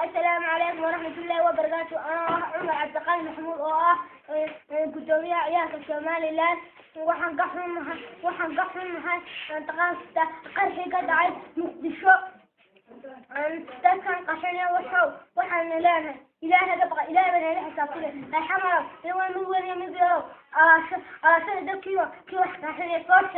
السلام عليكم ورحمة الله وبركاته. أنا عمر عبد القادر محمود oo gudoomiyaha ciyaarka Somaliland. Waxaan ka xunnahay taqaansta qarxii ka dhacay Muqdisho. Dadkan qaxinaya waxaan leenahay Ilaahay ka baqa, Ilaahay baa nala xisaabtamay. Alxamdulilah, mid weyn iyo mid yar, dalkiiba kii wax qaxinaya soo sheeg.